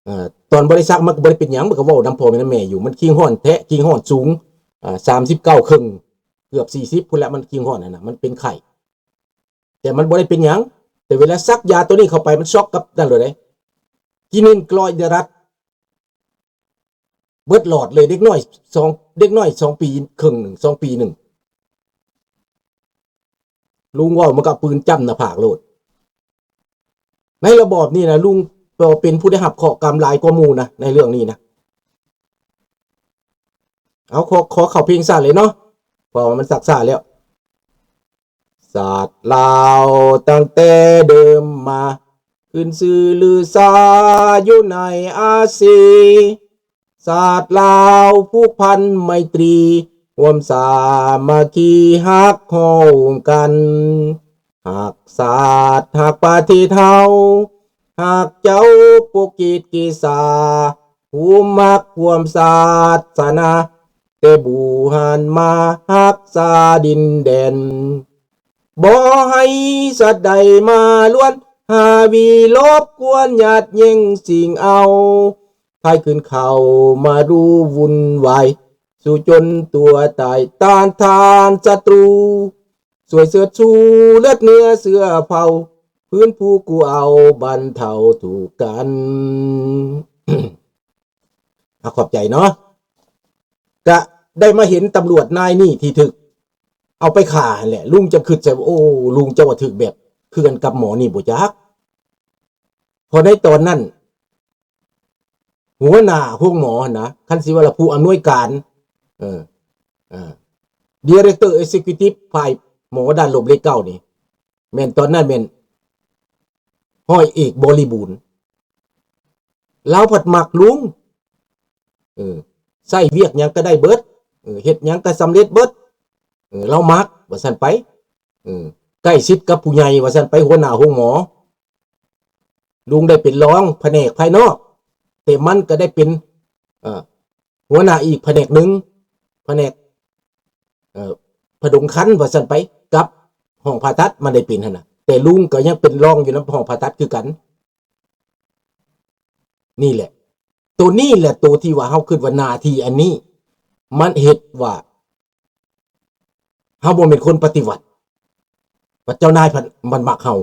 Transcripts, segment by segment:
ເອີ ຕອນບໍ່ໄດ້ສັກມັນກໍບໍ່ໄດ້ເປັນຫຍັງ ມັນກໍເວົ້ານຳພໍ່ນຳແມ່ຢູ່ ມັນຄີງຮ້ອນແທ້ ຄີງຮ້ອນສູງ ເອີ ສາມສິບເກົ້າເຄິ່ງ ເກືອບສີ່ສິບພຸ້ນແຫຼະ ມັນຄີງຮ້ອນຫັ້ນນະ ມັນເປັນໄຂ້ ແຕ່ມັນບໍ່ໄດ້ເປັນຫຍັງ ແຕ່ເວລາສັກຢາໂຕນີ້ເຂົ້າໄປ ມັນຊັອກກັບນັ້ນໂລດເດ້ ກິນິນກຣອຍເດຣັດ ເບິດຫຼອດເລີຍ ເດັກນ້ອຍສອງ ເດັກນ້ອຍສອງປີເຄິ່ງໜຶ່ງ ສອງປີໜຶ່ງ ລຸງເວົ້າມັນກໍເອົາປືນຈ້ຳໜ້າຜາກໂລດ. ໃນລະບອບນີ້ນະ ລຸງກໍເປັນຜູ້ໄດ້ຮັບເຄາະກຳຫຼາຍກວ່າໝູ່ນະ ໃນເລື່ອງນີ້ນະ. ເອົາ ຂໍ ຂໍເຂົ້າເພງຊາດເລີຍເນາະ ເພາະວ່າມັນຊັກຊ້າແລ້ວ. ຊາດລາວຕັ້ງແຕ່ເດີມມາ ຂຶ້ນຊື່ລືຊາຢູ່ໃນອາຊີ ຊາດລາວຜູກພັນໄມຕຣີ ຮ່ວມສາມັກຄີຮັກໂຮມກັນ ຮັກຊາດຮັກປະເທດເຮົາ ຮັກເຈົ້າປົກກິດເກສາ ຮູ້ມັກຮ່ວມສາສະໜາ ແຕ່ບູຮານມາຮັກສາດິນແດນ ບໍ່ໃຫ້ສັດໃດມາລວນ ຫາວີລົບກວນຍາດແຍ່ງຊິງເອົາ ໃຜຂຶ້ນເຂົ້າມາຮູ້ວຸ່ນວາຍ ສູ້ຈົນຕົວຕາຍຕ້ານທານສັດຕູ ຊ່ວຍເຊີດຊູເລືອດເນື້ອເຊື້ອເຜົ່າ ຟື້ນຟູກູ້ເອົາບັນເທົາທຸກກັນ. ອາ ຂອບໃຈເນາະ ກະໄດ້ມາເຫັນຕຳຫຼວດນາຍນີ້ທີ່ຖືກເອົາໄປຂ້າຫັ້ນແຫຼະ ລຸງຈັ່ງຄິດໃສ່ວ່າ ໂອ້ ລຸງເຈົ້າວ່າຖືກແບບຄືກັນກັບໝໍນີ້ບໍ່ຈັກ ເພາະໃນຕອນນັ້ນ ຫົວໜ້າໂຮງໝໍຫັ້ນນະ ຄັນຊິວ່າລະຜູ້ອຳນວຍການ ເອີ ເອີ director executive ຝ່າຍໝໍດ້ານລົບເລກເກົ້ານີ້ ແມ່ນຕອນນັ້ນແມ່ນ ຮ້ອຍເອກ ບໍລິບູນ ລາວພັດມັກລຸງ ເອີ ໃຊ້ວຽກຫຍັງກໍໄດ້ເບິດ ເອີ ເຮັດຫຍັງກໍສຳເລັດເບິດ ເອີ ລາວມັກວ່າຊັ້ນໄປ ເອີ ໃກ້ຊິດກັບຜູ້ໃຫຍ່ວ່າຊັ້ນໄປ ຫົວໜ້າໂຮງໝໍ ລຸງໄດ້ເປັນຮອງພະແນກພາຍນອກ ແຕ່ມັນກໍໄດ້ເປັນ ເອີ ຫົວໜ້າອີກພະແນກໜຶ່ງ ພະແນກ ເອີ ຜະດົງຄັນວ່າຊັ້ນໄປ ກັບຫ້ອງຜ່າຕັດມັນໄດ້ເປັນຫັ້ນນະ ແຕ່ລຸງກໍຍັງເປັນຮອງຢູ່ນຳຫ້ອງຜ່າຕັດຄືກັນ ນີ້ແຫຼະ ໂຕນີ້ແຫຼະ ໂຕທີ່ວ່າເຮົາຄິດວ່າໜ້າທີ່ອັນນີ້ ມັນເຮັດວ່າ ເຮົາບໍ່ແມ່ນຄົນປະຕິວັດ ບັດເຈົ້ານາຍພັດ ບັດມັກເຮົາ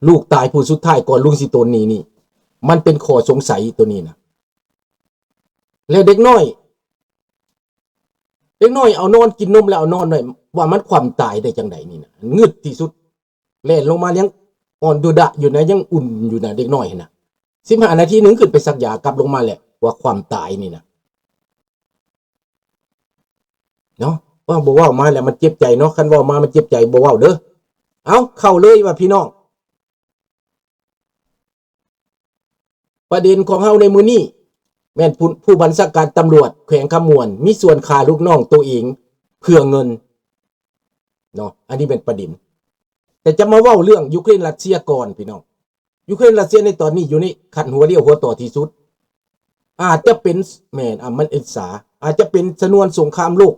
ລູກຕາຍຜູ້ສຸດທ້າຍກ່ອນລຸງຊິຕົນນີ້ ນີ້ ມັນເປັນຂໍ້ສົງໄສໂຕນີ້ນະ ແລ້ວເດັກນ້ອຍ ເດັກນ້ອຍເອົານອນ ກິນນົມແລ້ວເອົານອນໄວ້ ວ່າມັນຄວ່ຳຕາຍໄດ້ຈັ່ງໃດນີ້ນະ ງຶດທີ່ສຸດ ແລ່ນລົງມາຍັງອ່ອນດຸດະຢູ່ນະ ຍັງອຸ່ນຢູ່ນະ ເດັກນ້ອຍຫັ້ນນະ ສິບຫ້ານາທີໜຶ່ງຂຶ້ນໄປສັກຢາ ກັບລົງມາແລ້ວວ່າຄວ່ຳຕາຍນີ້ນະ ເນາະ ວ່າບໍ່ເວົ້າມາແລ້ວມັນເຈັບໃຈເນາະ ຄັນເວົ້າມາມັນເຈັບໃຈ ບໍ່ເວົ້າເດີ. ເອົາ ເຂົ້າເລີຍວ່າພີ່ນ້ອງ ປະເດັນຂອງເຮົາໃນມື້ນີ້ ແມ່ນຜູ້ ຜູ້ບັນຊາການຕຳຫຼວດແຂວງຄຳມ່ວນ ມີສ່ວນຂ້າລູກນ້ອງໂຕເອງເພື່ອເງິນເນາະ ອັນນີ້ແມ່ນປະເດັນ. ແຕ່ຈະມາເວົ້າເລື່ອງຢູເຄຣນຣັດເຊຍກ່ອນພີ່ນ້ອງ. ຢູເຄຣນຣັດເຊຍໃນຕອນນີ້ຢູ່ໃນຂັ້ນຫົວຮຽວຫົວຕໍ່ທີ່ສຸດ ອາດຈະເປັນ ແມ່ນ ອາ ມັນອິດສາ ອາດຈະເປັນຊະນວນສົງຄາມໂລກ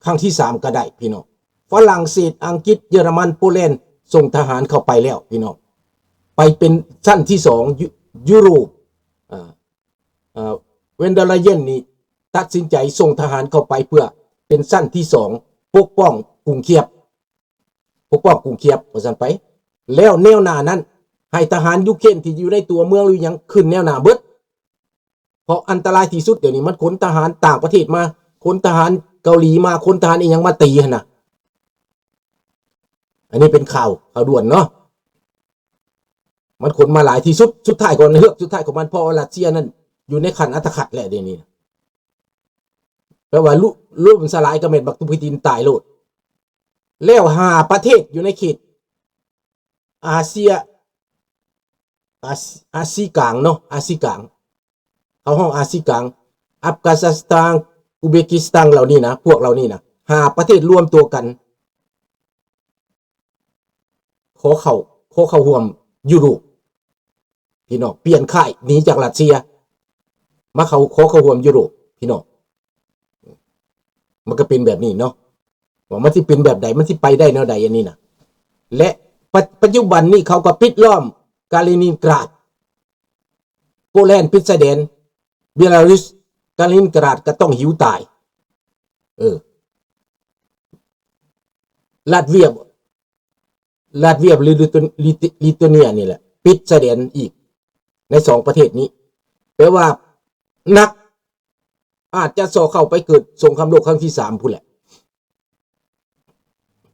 ຄັ້ງທີສາມກໍໄດ້ພີ່ນ້ອງ. ຝຣັ່ງເສດ ອັງກິດ ເຢຍລະມັນ ໂປແລນ ສົ່ງທະຫານເຂົ້າໄປແລ້ວພີ່ນ້ອງ ໄປເປັນຊັ້ນທີສອງ ຢູ ຢູໂຣບ ເອີ ເອີ ເວັນເດີລາເຢັນນີ້ຕັດສິນໃຈສົ່ງທະຫານເຂົ້າໄປເພື່ອເປັນຊັ້ນທີສອງ ປົກປ້ອງກຸງຄຽບ ປົກປ້ອງກຸງຄຽບວ່າຊັ້ນໄປ. ແລ້ວແນວໜ້ານັ້ນ ໃຫ້ທະຫານຢູເຄຣນທີ່ຢູ່ໃນຕົວເມືອງຫຼືຫຍັງຂຶ້ນແນວໜ້າເບິດ ເພາະອັນຕະລາຍທີ່ສຸດດຽວນີ້ ມັນຂົນທະຫານຕ່າງປະເທດມາ ຂົນທະຫານເກົາຫຼີມາ ຂົນທະຫານອີ່ຫຍັງມາຕີຫັ້ນນະ. ອັນນີ້ເປັນຂ່າວ ຂ່າວດ່ວນເນາະ ມັນຂົນມາຫຼາຍທີ່ສຸດ ສຸດທ້າຍກໍເຮືອກສຸດທ້າຍຂອງມັນ ເພາະວ່າຣັດເຊຍນັ້ນຢູ່ໃນຂັ້ນອັດຕະຂັດແຫຼະດຽວນີ້ ແປວ່າ ລຸ ລົ້ມສະຫຼາຍກໍແມ່ນບັກຕຸພິຕິນຕາຍໂລດ. ແລ້ວຫ້າປະເທດຢູ່ໃນເຂດອາເຊຍ ອາ ອາຊີກາງເນາະ ອາຊີກາງ ເຂົາຮ້ອງອາຊີກາງ ອັຟການິສຖານ ອຸເບກິສຖານ ເຫຼົ່ານີ້ນະ ພວກເຫຼົ່ານີ້ນະ ຫ້າປະເທດລວມຕົວກັນ ຂໍເຂົ້າ ຂໍເຂົ້າຮ່ວມຢູໂຣບ ພີ່ນ້ອງ ປ່ຽນຄ້າຍໜີຈາກຣັດເຊຍ ມາເຂົ້າ ຂໍເຂົ້າຮ່ວມຢູໂຣບ ພີ່ນ້ອງ. ມັນກໍເປັນແບບນີ້ເນາະ ວ່າມັນຊິເປັນແບບໃດ ມັນຊິໄປໄດ້ແນວໃດ ອັນນີ້ນະ. ແລະ ປັດ ປັດຈຸບັນນີ້ເຂົາກໍປິດລ້ອມ ກາລິນິນກຣາດ ໂປແລນປິດຊາຍແດນ ເບລາຣຸສ ກາລິນກຣາດກໍຕ້ອງຫິວຕາຍ. ເອີ ລາດເວຍ ລາດເວຍ ຫຼື ລິໂຕ ລິ ລິໂຕເນຍນີ້ແຫຼະ ປິດຊາຍແດນອີກ ໃນສອງປະເທດນີ້ ແປວ່າໜັກ ອາດຈະສໍ່ເຂົ້າໄປເກີດສົງຄາມໂລກຄັ້ງທີສາມພຸ້ນແຫຼະ.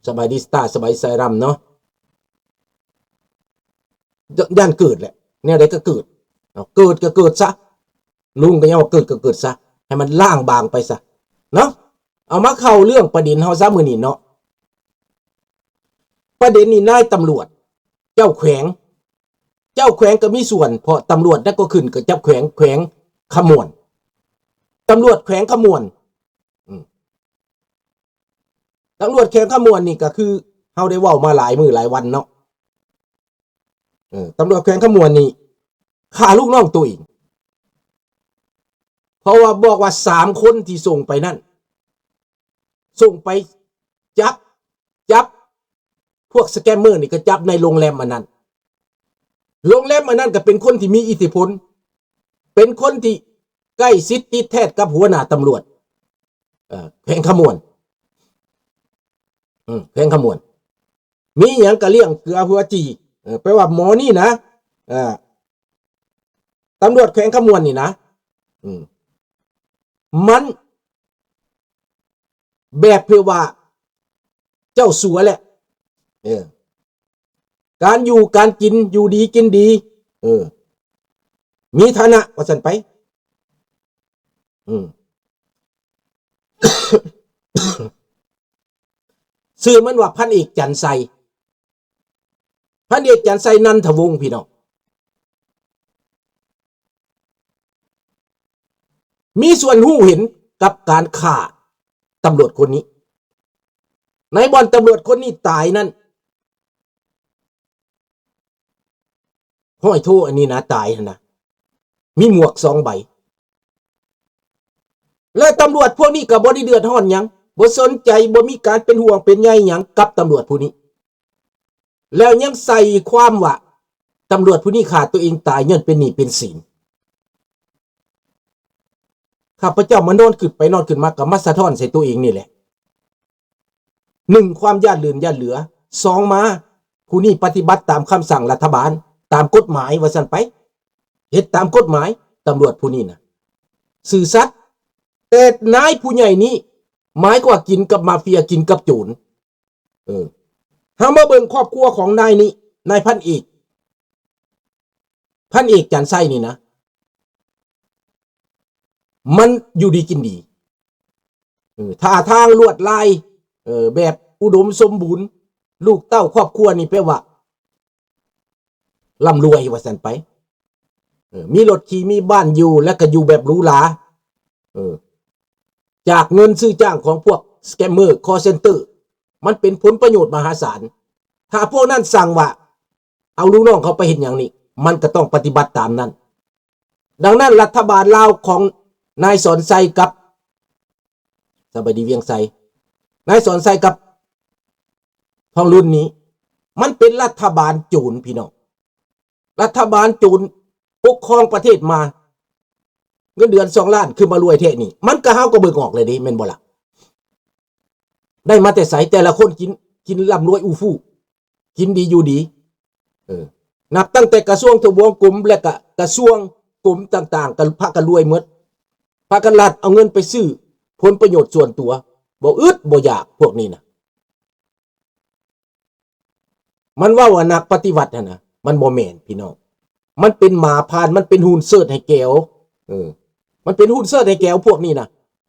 ສະບາຍດີສະຕາ ສະບາຍໄຊຣຳເນາະ. ຢ້ານເກີດແຫຼະ ແນວໃດກໍເກີດເນາະ ເກີດກໍເກີດຊະ ລຸງກໍຍັງວ່າເກີດກໍເກີດຊະ ໃຫ້ມັນລ້າງບາງໄປຊະເນາະ. ເອົາມາເຂົ້າເລື່ອງປະເດັນເຮົາຊະມື້ນີ້ເນາະ. ປະເດັນນີ້ນາຍຕຳຫຼວດ ເຈົ້າແຂວງ ເຈົ້າແຂວງກໍມີສ່ວນ ເພາະຕຳຫຼວດນັ້ນກໍຂຶ້ນກັບເຈົ້າແຂວງ ແຂວງຄຳມ່ວນ ຕຳຫຼວດແຂວງຄຳມ່ວນ ອືມ ຕຳຫຼວດແຂວງຄຳມ່ວນນີ້ກໍຄືເຮົາໄດ້ເວົ້າມາຫຼາຍມື້ຫຼາຍວັນເນາະ ເອີ ຕຳຫຼວດແຂວງຄຳມ່ວນນີ້ຂ້າລູກນ້ອງໂຕເອງ ເພາະວ່າບອກວ່າສາມຄົນທີ່ສົ່ງໄປນັ້ນ ສົ່ງໄປຈັບ ຈັບພວກສະແກມເມີນີ້ ກໍຈັບໃນໂຮງແຮມອັນນັ້ນ ໂຮງແຮມອັນນັ້ນກໍເປັນຄົນທີ່ມີອິດທິພົນ ເປັນຄົນທີ່ໃກ້ຊິດຕິດແທດກັບຫົວໜ້າຕຳຫຼວດ ເອີ ແຂວງຄຳມ່ວນ ເອີ ແຂວງຄຳມ່ວນ ມີຫຍັງກໍລ້ຽງເກືອຫົວຈີ່ ເອີ ແປວ່າໝໍນີ້ນະ ເອີ ຕຳຫຼວດແຂວງຄຳມ່ວນນີ້ນະ ອືມ ມັນແບບເພື່ອວ່າເຈົ້າສັວແຫຼະ ເອີ ການຢູ່ການກິນ ຢູ່ດີກິນດີ ເອີ ມີຖານະວ່າຊັ້ນໄປ ອືມ ຊື່ມັນວ່າພັນເອກຈັນໄຊ ພັນເອກຈັນໄຊ ນັນທະວົງ ພີ່ນ້ອງ ມີສ່ວນຮູ້ເຫັນກັບການຂ້າຕຳຫຼວດຄົນນີ້ ໃນບ່ອນຕຳຫຼວດຄົນນີ້ຕາຍນັ້ນ ຮ້ອຍໂທອັນນີ້ນະ ຕາຍຫັ້ນນະ ມີໝວກສອງໃບ ແລະ ຕຳຫຼວດພວກນີ້ກໍບໍ່ໄດ້ເດືອດຮ້ອນຫຍັງ ບໍ່ສົນໃຈ ບໍ່ມີການເປັນຫ່ວງເປັນໃຍຫຍັງກັບຕຳຫຼວດຜູ້ນີ້ ແລ້ວຍັງໃສ່ຄວາມວ່າ ຕຳຫຼວດຜູ້ນີ້ຂ້າຕົວເອງຕາຍຍ້ອນເປັນໜີ້ເປັນສິນ. ຂ້າພະເຈົ້າມານອນຄິດໄປນອນຄິດມາ ກໍມາສະທ້ອນໃສ່ຕົວເອງນີ້ແຫຼະ. ໜຶ່ງ ຄວາມຢ້ານເຫຼື້ນຢ້ານເຫຼືອ, ສອງ ມາ ຜູ້ນີ້ປະຕິບັດຕາມຄຳສັ່ງລັດຖະບານ, ຕາມກົດໝາຍວ່າຊັ້ນໄປ, ເຮັດຕາມກົດໝາຍ. ຕຳຫຼວດຜູ້ນີ້ນະ ຊື່ສັດ, ແຕ່ນາຍຜູ້ໃຫຍ່ນີ້ ໝາຍກວ່າກິນກັບມາເຟຍ, ກິນກັບໂຈນ. ເອີ ເຮົາມາເບິ່ງຄອບຄົວຂອງນາຍນີ້ ນາຍພັນເອກ ພັນເອກຈັນໄຊນີ້ນະ ມັນຢູ່ດີກິນດີ. ເອີ ທ່າທາງລວດລາຍ ເອີ ແບບອຸດົມສົມບູນ, ລູກເຕົ້າຄອບຄົວນີ້ແປວ່າ ລ່ຳລວຍວ່າຊັ້ນໄປ. ເອີ ມີລົດຂີ່ ມີບ້ານຢູ່ ແລ້ວກໍຢູ່ແບບຫຼູຫຼາ. ເອີ ຈາກເງິນຊື້ຈ້າງຂອງພວກສະແກມເມີ ຄອລເຊັນເຕີ ມັນເປັນຜົນປະໂຫຍດມະຫາສານ. ຖ້າພວກນັ້ນສັ່ງວ່າ ເອົາລູກນ້ອງເຂົາໄປເຮັດຫຍັງນີ້ ມັນກໍຕ້ອງປະຕິບັດຕາມນັ້ນ. ດັ່ງນັ້ນ ລັດຖະບານລາວຂອງນາຍສອນໄຊກັບ ສະບາຍດີວຽງໄຊ, ນາຍສອນໄຊກັບທອງລຸນນີ້ ມັນເປັນລັດຖະບານໂຈນ ພີ່ນ້ອງ. ລັດຖະບານໂຈນປົກຄອງປະເທດມາ, ເງິນເດືອນສອງລ້ານ ຄືມາລວຍແທ້ນີ້. ມັນກໍ ເຮົາກໍເບິ່ງອອກແລ້ວເດ້ ແມ່ນບໍ່ລະ? ໄດ້ມາແຕ່ໃສ? ແຕ່ລະຄົນກິນ ກິນລ່ຳລວຍອູ້ຟູ. ກິນດີຢູ່ດີ. ເອີ ນັບຕັ້ງແຕ່ກະຊວງທະບວງກົມ ແລະກະກະຊວງກົມຕ່າງໆ ກໍພາກັນລວຍໝົດ, ພາກັນລັດເອົາເງິນໄປຊື້ຜົນປະໂຫຍດສ່ວນຕົວ ບໍ່ອຶດບໍ່ຢາກພວກນີ້ນະ. ມັນເວົ້າວ່ານັກປະຕິວັດຫັ້ນນະ ມັນບໍ່ແມ່ນ ພີ່ນ້ອງ. ມັນເປັນໝາຜ່ານ, ມັນເປັນຫຸ່ນເຊີດໃຫ້ແກວ. ເອີ ມັນເປັນຫຸ່ນເຊີດໃຫ້ແກວພວກນີ້ນະ.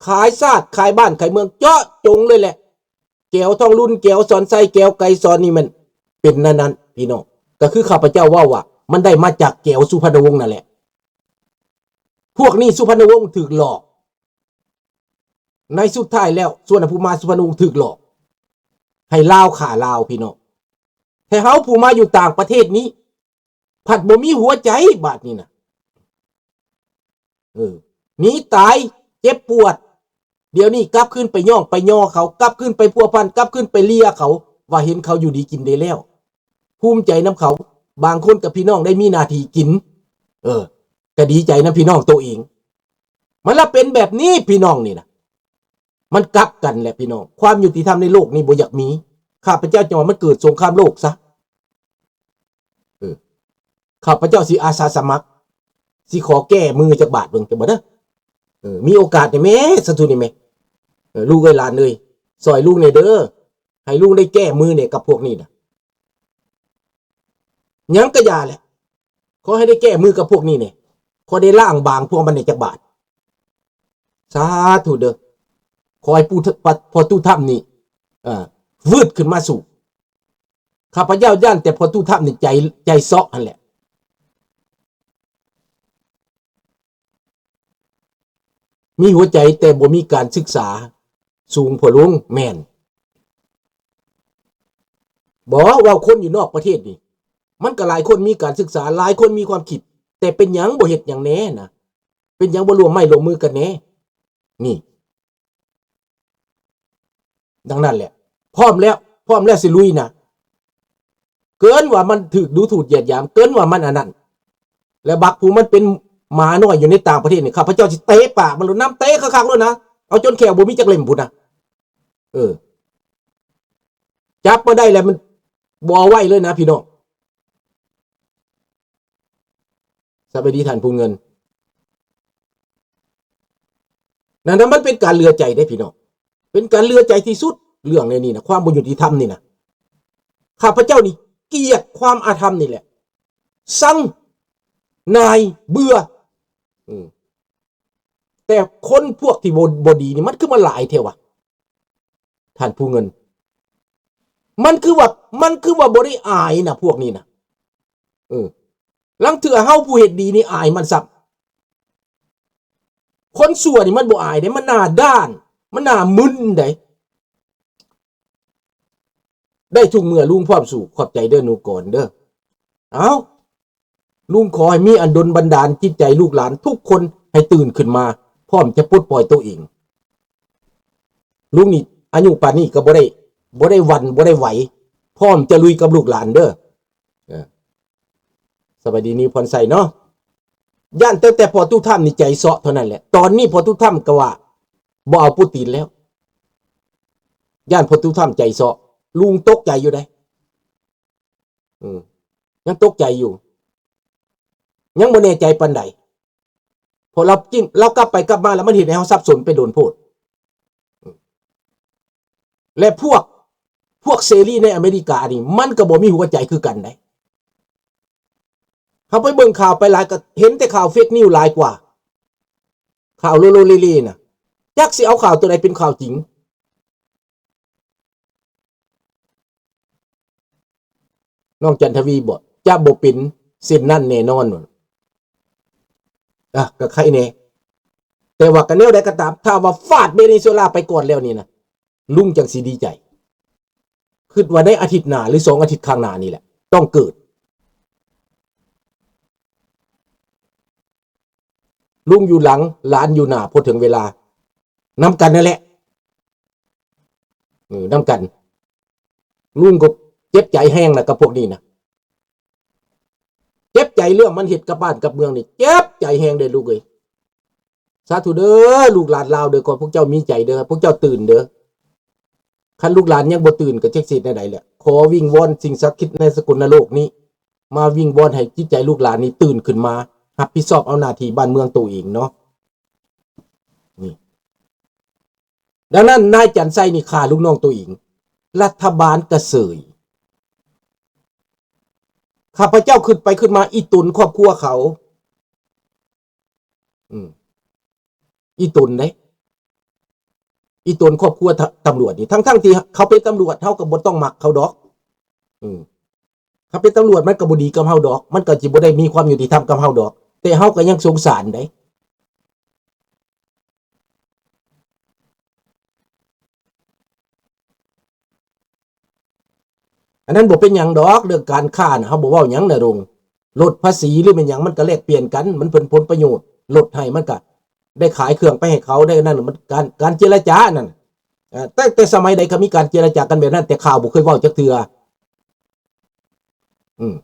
ຂາຍຊາດ, ຂາຍບ້ານ, ຂາຍເມືອງ, ເຈາະຈົງເລີຍແຫຼະ. ແກວທອງລຸນ, ແກວສອນໄຊ, ແກວໄກສອນ ນີ້ແມ່ນເປັນນັ້ນໆ ພີ່ນ້ອງ. ກໍຄືຂ້າພະເຈົ້າເວົ້າວ່າ ມັນໄດ້ມາຈາກແກວສຸພັນນະວົງນັ້ນແຫຼະ. ພວກນີ້ສຸພັນນະວົງຖືກຫຼອກ. ໃນສຸດທ້າຍແລ້ວ ສຸວັນນະພູມາ ສຸພັນນະວົງຖືກຫຼອກ ໃຫ້ລາວຂ້າລາວ ພີ່ນ້ອງ. ແຕ່ເຮົາຜູ້ມາຢູ່ຕ່າງປະເທດນີ້ ພັດບໍ່ມີຫົວໃຈບາດນີ້ນະ. ເອີ ໜີຕາຍ ເຈັບປວດ, ດຽວນີ້ກັບຄືນໄປຍ້ອງໄປຍໍເຂົາ, ກັບຄືນໄປພົວພັນ, ກັບຄືນໄປເລຍເຂົາ, ວ່າເຫັນເຂົາຢູ່ດີກິນດີແລ້ວ, ພູມໃຈນຳເຂົາ. ບາງຄົນກັບພີ່ນ້ອງໄດ້ມີໜ້າທີ່ກິນ ເອີ ກໍດີໃຈນຳພີ່ນ້ອງໂຕເອງ. ມັນລະເປັນແບບນີ້ພີ່ນ້ອງ ນີ້ນະ ມັນກັບກັນແຫຼະພີ່ນ້ອງ. ຄວາມຍຸຕິທຳໃນໂລກນີ້ບໍ່ຢາກມີ. ຂ້າພະເຈົ້າຈະວ່າມັນເກີດສົງຄາມໂລກຊະ. ເອີ ຂ້າພະເຈົ້າຊິອາສາສະໝັກ ຊິຂໍແກ້ມືຈັກບາດເບິ່ງ ຈັກບາດເດີ. ເອີ ມີໂອກາດນີ້ແມ້ ສາທຸນີ້ແມ້. ເອີ ລູກເອີຍ ຫຼານເອີຍ ຊ່ອຍລຸງແດ່ເດີ ໃຫ້ລຸງໄດ້ແກ້ມືແດ່ກັບພວກນີ້ນະ. ຫຍັງກະຢ່າແຫຼະ ຂໍໃຫ້ໄດ້ແກ້ມືກັບພວກນີ້ແດ່. ຂໍໄດ້ລ້າງບາງພວກມັນແດ່ຈັກບາດ. ສາທຸເດີ. ຂໍໃຫ້ປູ່ ພໍ່ຕູ້ທຳນີ້ ເອີ ວືດຂຶ້ນມາສູ້. ຂ້າພະເຈົ້າຢ້ານແຕ່ພໍ່ຕູ້ທຳນີ້ໃຈ ໃຈເຊາະຫັ້ນແຫຼະ. ມີຫົວໃຈແຕ່ບໍ່ມີການສຶກສາສູງ ພໍ່ລຸງ. ແມ່ນ. ບໍ່ ເວົ້າຄົນຢູ່ນອກປະເທດນີ້ ມັນກໍຫຼາຍຄົນມີການສຶກສາ, ຫຼາຍຄົນມີຄວາມຄິດ, ແຕ່ເປັນຫຍັງບໍ່ເຮັດຫຍັງແດ່ນະ? ເປັນຫຍັງບໍ່ຮ່ວມໄມ້ຮ່ວມມືກັນແດ່? ນີ້. ດັ່ງນັ້ນແຫຼະ ພ້ອມແລ້ວ ພ້ອມແລ້ວຊິລຸຍນະ. ເກີນວ່າມັນຖືກດູຖູດຢຽດຫຍາມ, ເກີນວ່າມັນອັນນັ້ນ. ແລະບັກຜູ້ມັນເປັນໝານ້ອຍຢູ່ໃນຕ່າງປະເທດນີ້ ຂ້າພະເຈົ້າຊິເຕະປາກມັນໂລດ, ນຳເຕະຄັກໆໂລດນະ, ເອົາຈົນແຂ້ວບໍ່ມີຈັກເຫຼັ້ມພຸ້ນນະ. ເອີ ຈັບມາໄດ້ແລ້ວມັນບໍ່ເອົາໄວ້ເລີຍນະພີ່ນ້ອງ. ສະບາຍດີທ່ານຜູ້ເງິນ. ນັ້ນນະ ມັນເປັນການເຫຼືອໃຈເດ້ພີ່ນ້ອງ, ເປັນການເຫຼືອໃຈທີ່ສຸດ. ເລື່ອງໃນນີ້ນະ ຄວາມບໍ່ຍຸຕິທຳນີ້ນະ, ຂ້າພະເຈົ້ານີ້ກຽດຄວາມອາທຳນີ້ແຫຼະ, ຊັງ, ໜ່າຍ, ເບື່ອ. ອືມ ແຕ່ຄົນພວກທີ່ບໍ່ ບໍ່ດີນີ້ ມັນຄືມາຫຼາຍແທ້ວະ ທ່ານຜູ້ເງິນ? ມັນຄືວ່າ ມັນຄືວ່າບໍ່ໄດ້ອາຍນະ ພວກນີ້ນະ. ເອີ ລາງເທື່ອເຮົາຜູ້ເຮັດດີນີ້ອາຍມັນຊ້ຳ. ຄົນຊົ່ວນີ້ມັນບໍ່ອາຍເດ້, ມັນໜ້າດ້ານ, ມັນໜ້າມຶນເດ້. ໄດ້ທຸກເມື່ອ ລຸງພ້ອມສູ້. ຂອບໃຈເດີ ໜູກອນເດີ. ເອົ້າ ລຸງຂໍໃຫ້ມີອັນດົນບັນດານຈິດໃຈລູກຫຼານທຸກຄົນໃຫ້ຕື່ນຂຶ້ນມາ, ພ້ອມຈະປົດປ່ອຍໂຕເອງ. ລຸງນີ້ອາຍຸປານນີ້ກໍບໍ່ໄດ້ ບໍ່ໄດ້ຫວັ່ນ ບໍ່ໄດ້ໄຫວ, ພ້ອມຈະລຸຍກັບລູກຫຼານເດີ. ເອີ ສະບາຍດີນິວພອນໄຊເນາະ. ຢ້ານແຕ່ ແຕ່ພໍ່ຕູ້ທຳນີ້ໃຈເຊາະເທົ່ານັ້ນແຫຼະ. ຕອນນີ້ພໍ່ຕູ້ທຳກໍວ່າບໍ່ເອົາໂປຣຕີນແລ້ວ, ຢ້ານພໍ່ຕູ້ທຳໃຈເຊາະ. ລຸງຕົກໃຈຢູ່ເດ້. ອືມ ຍັງຕົກໃຈຢູ່, ຍັງບໍ່ແນ່ໃຈປານໃດ. ເພາະລາວກິນ ລາວກັບໄປກັບມາແລ້ວ ມັນເຮັດໃຫ້ເຮົາສັບສົນໄປດົນໂພດ. ແລະພວກ ພວກເສລີໃນອາເມລິການີ້ ມັນກໍບໍ່ມີຫົວໃຈຄືກັນໃດ. ເຮົາໄປເບິ່ງຂ່າວໄປຫຼາຍ ກໍເຫັນແຕ່ຂ່າວເຟກນິວຫຼາຍກວ່າ ຂ່າວໂລໂລເລເລນະ. ຈັກຊິເອົາຂ່າວຕົວໃດເປັນຂ່າວຈິງ. ນ້ອງຈັນທະວີບອກ ຈະບໍ່ເປັນເຊັ່ນນັ້ນແນ່ນອນ. ອ່ະ ກໍໄຄແນ່, ແຕ່ວ່າກໍແນວໃດກໍຕາມ ຖ້າວ່າຟາດເວເນຊູເອລາໄປກ່ອນແລ້ວນີ້ນະ ລຸງຈັ່ງຊິດີໃຈ. ຄິດວ່າໃນອາທິດໜ້າ ຫຼື ສອງອາທິດຂ້າງໜ້ານີ້ແຫຼະ ຕ້ອງເກີດ. ລຸງຢູ່ຫຼັງ ຫຼານຢູ່ໜ້າ, ພໍເຖິງເວລານຳກັນນັ້ນແຫຼະ. ເອີ ນຳກັນ. ລຸງກໍເຈັບໃຈແຮງນະກັບພວກນີ້ນະ, ເຈັບໃຈເລື່ອງມັນເຮັດກັບບ້ານກັບເມືອງນີ້ ເຈັບໃຈແຮງເດ້ລູກເອີຍ. ສາທຸເດີ ລູກຫຼານລາວເດີ, ຂໍພວກເຈົ້າມີໃຈເດີ, ພວກເຈົ້າຕື່ນເດີ. ຄັນລູກຫຼານຍັງບໍ່ຕື່ນ ກໍຈັກຊິເຮັດແນວໃດແຫຼະ. ຂໍວິງວອນສິ່ງສັກສິດໃນສະກົນນະໂລກນີ້ ມາວິງວອນໃຫ້ຈິດໃຈລູກຫຼານນີ້ຕື່ນຂຶ້ນມາ ຮັບຜິດຊອບເອົາໜ້າທີ່ບ້ານເມືອງໂຕເອງເນາະ. ນີ້ ດັ່ງນັ້ນ ນາຍຈັນໄຊນີ້ຂ້າລູກນ້ອງໂຕເອງ, ລັດຖະບານກະເສີຍ. ຂ້າພະເຈົ້າຄິດໄປຄິດມາ ອີ່ຕົນຄອບຄົວເຂົາ ອືມ ອີ່ຕົນເດ້ ອີ່ຕົນຄອບຄົວຕຳຫຼວດນີ້ ທັງໆທີ່ເຂົາເປັນຕຳຫຼວດ ເຮົາກໍບໍ່ຕ້ອງມັກເຂົາດອກ. ອືມ ເຂົາເປັນຕຳຫຼວດ ມັນກໍບໍ່ດີກັບເຮົາດອກ, ມັນກໍຊິບໍ່ໄດ້ມີຄວາມຍຸຕິທຳກັບເຮົາດອກ, ແຕ່ເຮົາກໍຍັງສົງສານເດ້. ອັນນັ້ນບໍ່ເປັນຫຍັງດອກ, ເລື່ອງການຄ້ານະ ເຮົາບໍ່ເວົ້າຫຍັງນະລຸງ. ລົດພາສີຫຼືແມ່ນຫຍັງ ມັນກໍແລກປ່ຽນກັນ, ມັນເປັນຜົນປະໂຫຍດ, ລົດໃຫ້ມັນກໍໄດ້ຂາຍເຄື່ອງໄປໃຫ້ເຂົາ, ໄດ້ອັນນັ້ນ, ມັນການ, ການເຈລະຈານັ້ນ. ເອີ, ແຕ່, ແຕ່ສະໄໝໃດກໍມີການເຈລະຈາກັນແບບນັ້ນ, ແຕ່ຂ້າບໍ່ເຄີຍເວົ້າຈັກເທື່ອ. ອືມ.